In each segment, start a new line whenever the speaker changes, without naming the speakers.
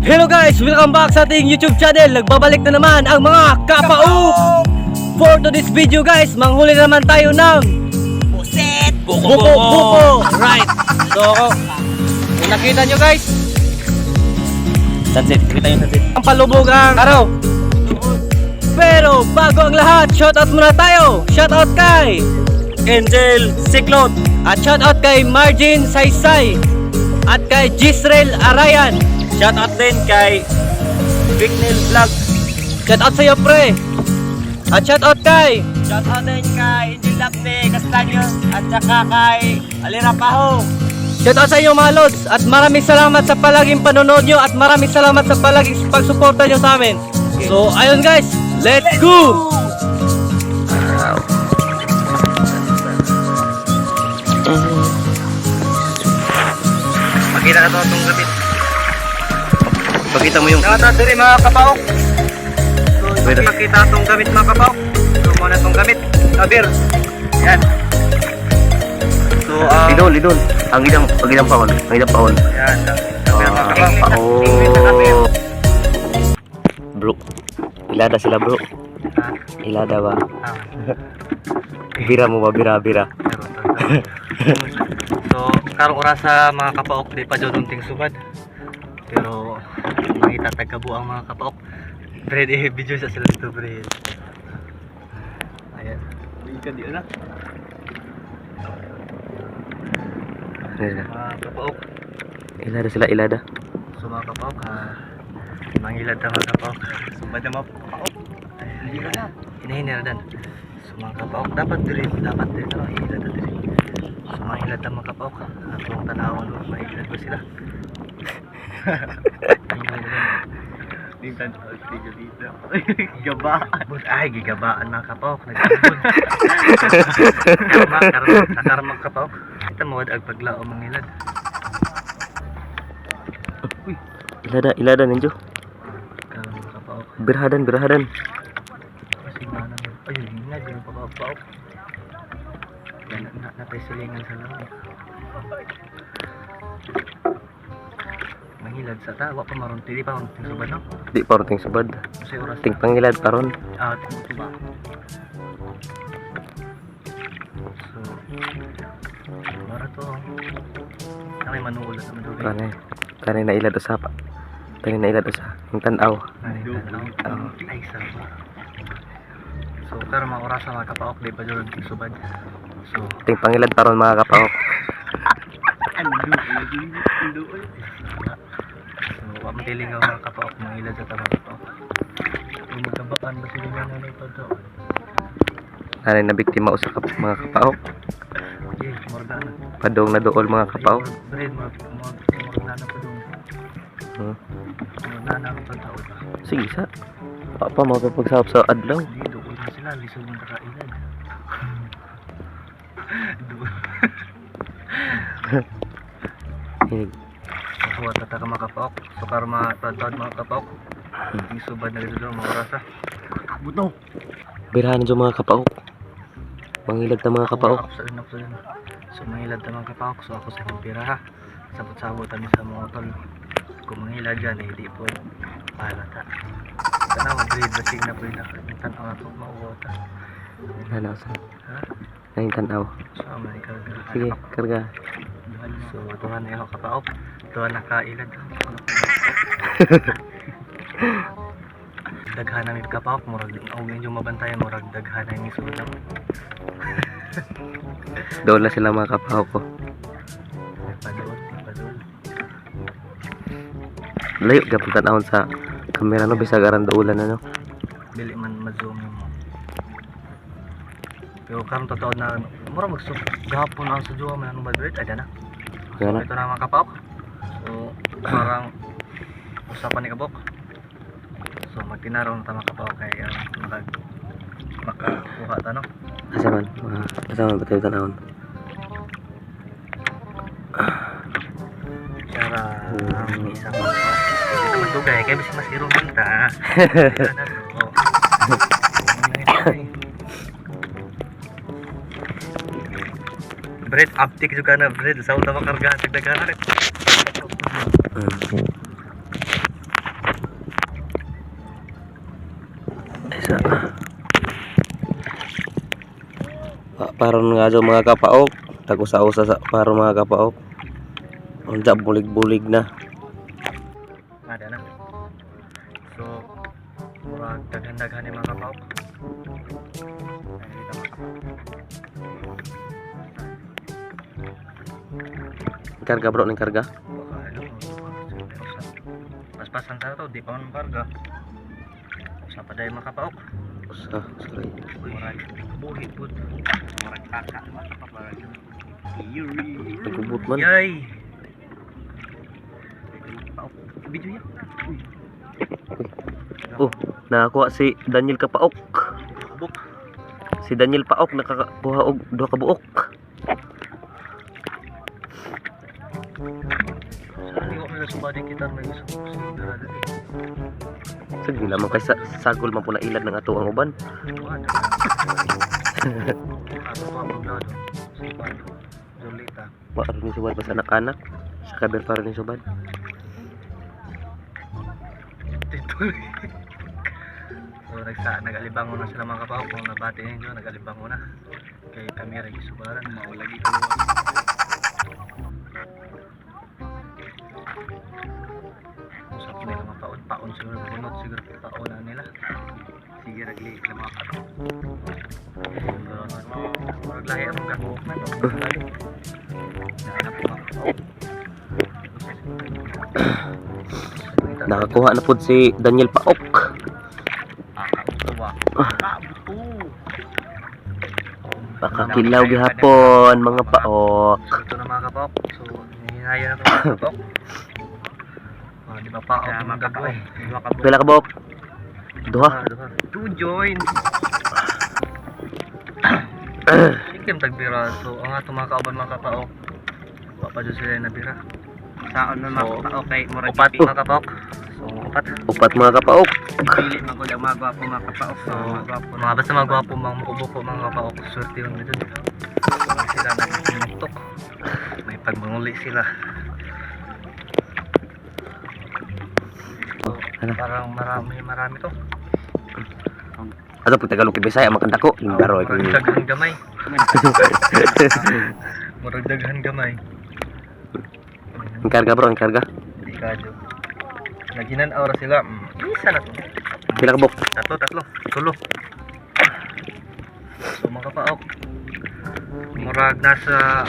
Hello guys! Welcome back sa ating YouTube channel. Nagbabalik na naman ang mga kapauk! For today's video guys, manghuli na naman tayo ng
Pusit!
buko buko! Right! So, kung nakita nyo guys, sunset, kita yung sunset. Ang palubog ang araw. Pero bago ang lahat, shoutout muna tayo! Shoutout kay
Angel Siklot!
At shoutout kay Margin Saysay at kay Gisrael Arayan.
Shoutout din kay Bignel Vlog.
Shoutout sa iyo, pre. At shoutout kay
Shoutout din kay Angel Daphne Castaño at saka kay Alira Paho.
Shoutout sa inyo, mga lods, at maraming salamat sa palaging panonood nyo at maraming salamat sa palaging pagsuporta nyo sa amin. So ayun guys, let's go! Pakita ka to itong gamit. Pakita mo yung
Shoutout din mga kapaok.
So, pakita itong gamit, mga kapaok. So muna itong gamit. Kabir. Yan. So,
Idol, idol. Ang idang paon. Ang idang paon.
Yan. Kabir, mga kapaok.
Oh. Bro. Ilada sila, bro. Ilada ba? Bira mo ba? Bira, bira.
So, karong orasa, mga kapaok, di pa jud unting subad. Pero makita tagkabo ang mga kapaok. Bread eh video sa sila dito, bread. Ayan. Uy, ka di na.
Ayan.
Mga kapaok.
Ilada sila, ilada.
So mga kapaok, ha. Mangilad na, mga kapaok. Subad na, mga kapaok. Hindi na. Hinahin na dan. So mga kapaok, dapat diri na ilad na diri. So mangilad na, mga kapaok. Atong tanawon, mailad ba sila? Gigabaan. Ay, gigabaan, mga kapaok. Nagkabod. Karma, karma, nakarma, kapaok. Kita mo ag paglao mangilad.
Ilada, ilada ninyo.
Karma, mga kapaok.
Birahadan, birahadan.
Kasi mana mo. Ay, yun na, ganun pa kapaok. Na, na, natay silingan sa loob. Mangilad sa ta, wa pa maron, di pa maron ting subad, no?
Di pa rin ting subad.
Kasi oras.
Ting pangilad pa ron.
Ah, ting ba. So, mara to. Na may manuulat naman doon.
Kanay. Kanay na ilad usa pa. Kanay na ilad usa. Ang tanaw.
Ay, tanaw. Ay, sarap. So, karon mga orasa, mga kapaok, di pa dyan ting subad. So,
Ting pangilad pa ron, mga kapaok.
So, wa man tilingaw, mga kapaok, mangilad sa tama, kapaok. Kung magkabaan ba sila nga nanay pa to?
Kanay na biktima usa ka mga kapaok.
Okay, morgana.
Padong na dool, mga kapaok.
Bread, morgana pa doon. Morgana pa tao ba?
Sige sa. Pa pa mapapagsahop sa adlaw.
Hindi, doon na sila. Lisod ng kakailan. Doon.
Hinig.
Nakuha tata ka, mga kapaok. So, karon mga tadtad, mga kapaok. Yung subad na dito mga orasa. Buto!
Birahan dyan, mga kapaok. Mangilad na, mga kapaok.
Ako sa ako sa So mangilad ta, mga kapaok. So ako sa akong pira ha. Sabot-sabot kami sa mga tol. Kung mangilad yan eh, di po. Pahala ta. Tanaw, grade basig na po yun. Ang tanaw na to, mauwa ta.
Tanaw sa.
Ha?
Nanging tanaw.
So, man, karga.
Sige, karga.
So, tuhan na ako, kapaok. Tuhan na kailad. Daghan namin, kapaok. Murag, og inyo mabantayan, murag daghan namin sulap.
Doon na sila, mga kapaok ko.
Padol, padol.
Layo gapon tanawon sa kamera no bisag aran daulan na no.
Dili man ma-zoom yung mo. Pero karon totoo na mura magsup gahapon ang sa juwa man anong bad ay na. So,
Kaya na.
ito na, mga kapaok. So parang usapan ni Kabok. So magtinaraw na ta, mga kapaok, kay makakuha ta no.
Asa man? Mga asa man ba tayo tanawon?
Para ang isa pa. Hindi naman dugay kay bisag mas irong man ta. Ito na to. Bread, uptick juga na bread. Sa una makarga, dagdagan na rin.
Paron nga jo mga kapaok. Tag-usa-usa sa paron mga kapaok. Unja bulig-bulig na.
Ada na. So, murag daghan-daghan ni mga kapaok. Ay, dito mga kapaok.
Karga bro ning karga.
Baka ano, paspasan sa to, di pa man karga. Usa pa dahil mga kapaok.
Usa, sorry.
Murag buhi pud.
Murag kaka mga kapaok.
Nagubot man.
Yay! Video yan.
Oh, nakakuha si Daniel Kapaok.
Buk.
Si Daniel Paok nakakuha og duha ka buok.
Hindi ko nila subadi kita may gusto ko sa dito.
Sige lamang kay sa, sagol man po na ilad ng ato ang uban.
Wala. Ato pa maglado. Sa iban. Jolita.
Wa ron ni subad pas anak-anak. Sa kaber pa rin ni subad.
Tituloy. So nagsa nagalibango na sila mga kapaw kung nabati ninyo nagalibango na kay kami ra gisubaran mao lagi ko. Usap nila mga paon paon siguro bunot siguro paon na nila.
Sige ragli sila mga kapaok.
Murag lahi ang gabuok na to. Nahanap ko mga kapaok.
Nakakuha na pud si Daniel Paok.
Kakautuwa. Kabuto.
Pakakilaw gihapon mga paok.
So ito na mga kapaok. So hinihaya na ito mga kapaok. Oh, di ba paok
Kaya
mga
mga
kapaok.
kapaok. Duha ka buok.
Pila ka buok? Duha.
Duha.
Two joints.
Ikim tagbira. So ang ato mga kauban mga kapaok. Wa pa jud sila nabira.
Saon man mga
So,
kapaok kay murag
Upat
ipi-
mga kapaok. So upat.
Upat mga kapaok.
Pili man gud ang mga gwapo mga kapaok.
So
Mga gwapo.
mga basta mga gwapo mga mukubuko mga kapaok. Swerte yun dun. So sila nagtinuktok. May pagmanguli sila. So,
Ano?
parang marami marami to.
Ato pag Tagalog kay Bisaya makanta ko. Laro
Murag
ko.
daghan gamay. Murag daghan gamay.
Ang karga bro, ang karga.
Di kadyo. Naginan aura sila. Isa na to.
Pila ka buok?
Tatlo, tatlo. Tulo. So mga kapaok. Murag nasa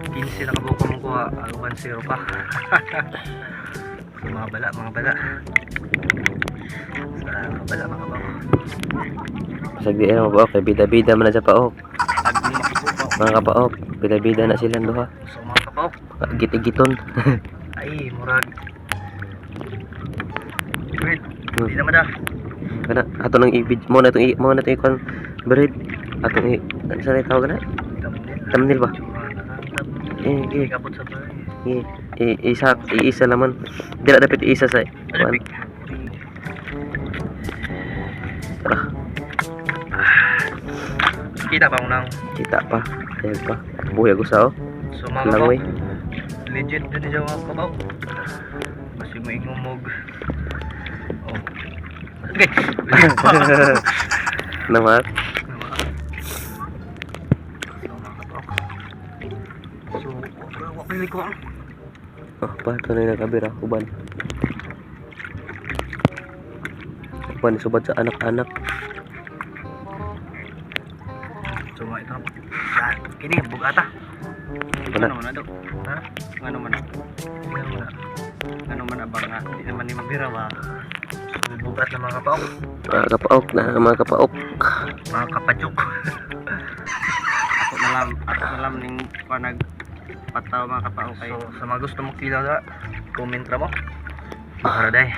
15 na kabuko mong kuha. Ang 1-0 pa. So mga bala, mga bala. Sa mga bala, mga kapaok.
Pasag di ano paok kay bida-bida man na sa paok.
Pag makabuok.
Mga kapaok, bida-bida na silang duha.
So mga kapaok.
Git-giton.
Ay, murag. Wait, di naman dah.
Kana ato nang i mo na itong i mo na itong ikon bread. Atong i ano sa tawag na?
Thumbnail.
Thumbnail ba?
Tsura na lang, thumbnail.
Eh, eh,
Ikabot sa bahay.
eh, eh, isa iisa laman. Dira dapat isa sa
Ano,
kuan.
pic?
Tara,
Kita pa mo nang.
kita pa. Ayan pa. Buhay ako sa oh.
So mga
Langoy.
kapaok, legit din siya mga kapaok. Kasi mo ingumog. Oh. Okay.
Naman.
So mga kapaok. So, wa pili ko.
Oh, pa ito na yung nakabira. Uban. Uban, subad sa anak-anak.
So mga ito na po. Yan. Kini, bugata.
Wala.
Ano man na do?
Ha?
Ano man na?
Tingnan mo na.
Ano man abang nga? Di naman ni mabira ba?
So, bugat na mga kapaok.
Mga kapaok na, mga kapaok.
Mga kapadyok.
Ako na lang ning panag pataw mga kapaok kay.
So, sa mga gusto mong kilala, comment ra mo. Para day.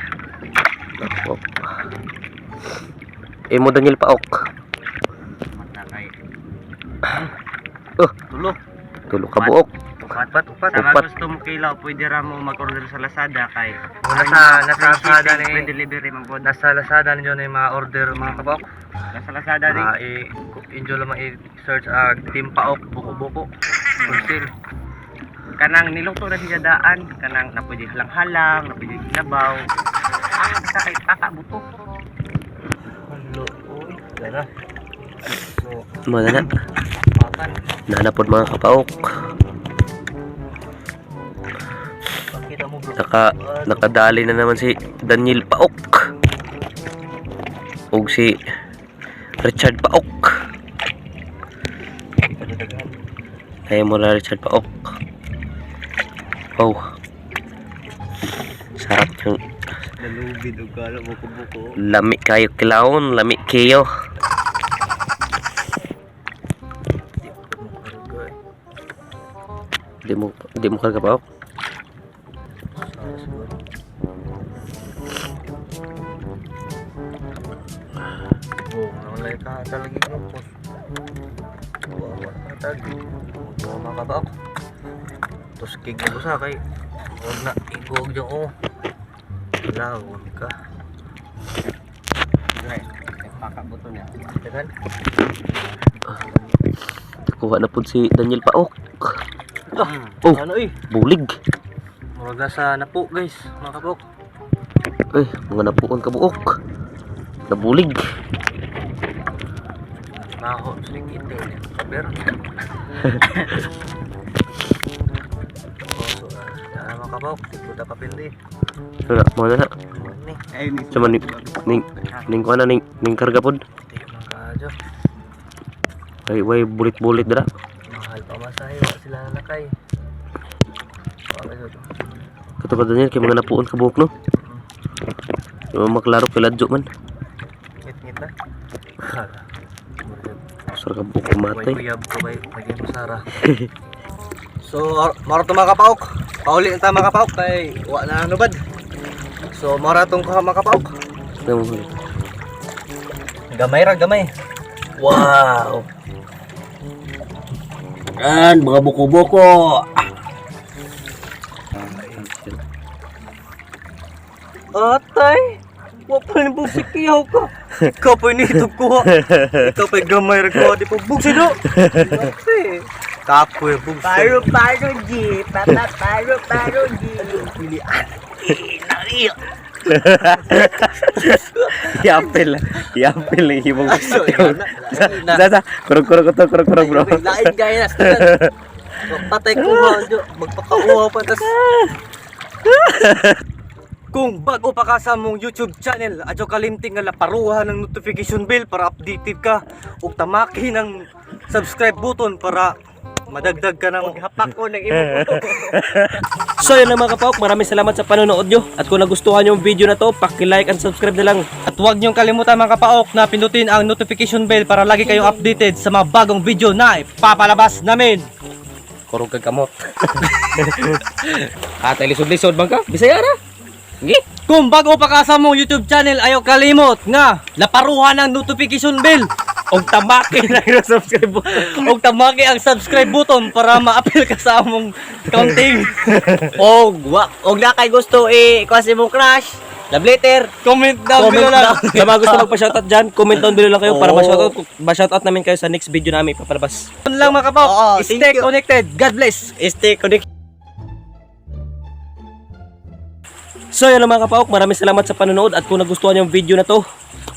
Kapaok. Imo Daniel Paok.
Mata kay.
Oh,
Tulo.
tulo ka buok.
Upat, upat, upat.
Sa mga
Upat.
gusto mo kilaw, pwede ra mo mag-order sa Lazada kay.
Nasa
Free
Lazada
shipping,
ni
free delivery man pod.
nasa Lazada ninyo na yung mga order mga kapaok.
Nasa Lazada din.
Ah, i inyo lang i-search ang Team Paok Buko-Buko. Conceal.
Kanang niluto na siya daan, kanang na pwede halang-halang, na pwede sinabaw. Ah, basta kay paka buto.
Hello. Uy, tara. So,
Mo na na.
Pakan.
Nanapod mga kapaok.
Pakita mo, bro.
Nakadali na naman si Daniel Paok. Ug si Richard Paok. Ay mo na Richard Paok. Oh. Sarap yung
Nalubid og kala buko-buko.
lami kayo clown, lami kayo. Di mo karga, Paok.
Oh, wala ka talaga grupos. Wala ka tagi. Wala mga kabaok. Tapos kig mo sa kay. Huwag na igog dyan oh. Wala, huwag ka. Pakabuto niya. Tagan.
Kuha na pud si Daniel Paok. Oh,
Ano eh?
bulig.
Murag na sa napo, guys, mga kabaok.
Eh, mga napuon ka buok. Nabulig.
Maho, sige ite. Pero. Oh, so, ah, mga kabaok, di po tapapindi.
Wala, mo na na.
Ni.
Sama ning ning ning kuha na ning ning karga pod.
Ito yung mga kadyo.
Ay, way bulit-bulit dira.
Mahal pa masahe, wala sila nalakay. Wala yun.
Kato ka Daniel kay mga napuon ka buok no. Di mo maklaro kay ladyo man.
Ngit-ngit na.
Sar ka buok
May
matay.
kuyab ko kay maging Sara. So, maro to mga kapaok. Pauli na ta mga kapaok kay wa na nubad. So, maro tong kuha mga kapaok.
Ano?
Gamay ra gamay.
Wow.
Yan, mga buko-buko.
Atay! Wa pa ni bugsi kiyaw ka. Ikaw pa ni itong kuha. Ikaw pa gamay ra kuha di pa bugsi do. Atay. Kapoy bugsi.
Paro paro G, papa paro paro G.
Yapil. Yapil ang hibong.
So, yan na. Na.
Sa sa kurog-kurog to, kurog-kurog bro.
Lain gaya na. Patay kuha jo. Magpakauha pa tas. Kung bago pa ka sa mong YouTube channel, adyo kalimti nga laparuha ng notification bell para updated ka ug tamaki ng subscribe button para madagdag ka ng
Hapak ko ng imo.
So yun lang mga kapaok, maraming salamat sa panonood nyo. At kung nagustuhan nyo yung video na to, paki-like and subscribe na lang.
At huwag niyong kalimutan mga kapaok na pindutin ang notification bell para lagi kayong updated sa mga bagong video na ipapalabas namin.
Kurog kag kamot. Atay lisod-lisod bang ka? Bisaya ra. Sige.
Kung bago pa ka sa mong YouTube channel, ayaw kalimot nga laparuhan ang notification bell
Og tamaki na yung subscribe button.
ug tamaki ang subscribe button para ma-appeal ka sa among counting.
Og wa og na kay gusto eh kuha si mong crush. Love letter.
Comment down
Comment
below lang.
down.
Sa mga gusto magpa-shoutout dyan, comment down below lang kayo para
Oo.
ma-shoutout namin kayo sa next video namin ipapalabas.
Yun lang mga kapaok.
Oo, thank
Stay
you.
connected. God bless.
Stay connected.
So yun lang mga kapaok, maraming salamat sa panonood at kung nagustuhan nyo yung video na to,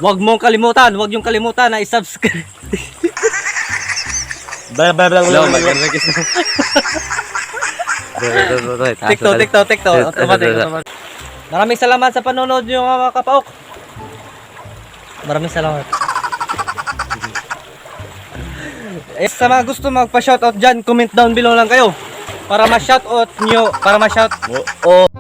Huwag mong kalimutan, huwag niyong kalimutan na i-subscribe.
Blah blah blah.
Hello,
blah, blah.
TikTok, TikTok, TikTok. Automatic, automatic. Maraming salamat sa panonood niyo mga kapaok. Maraming salamat. Eh, sa mga gusto magpa-shoutout dyan, comment down below lang kayo. Para ma-shoutout nyo, para ma-shout.
Oo.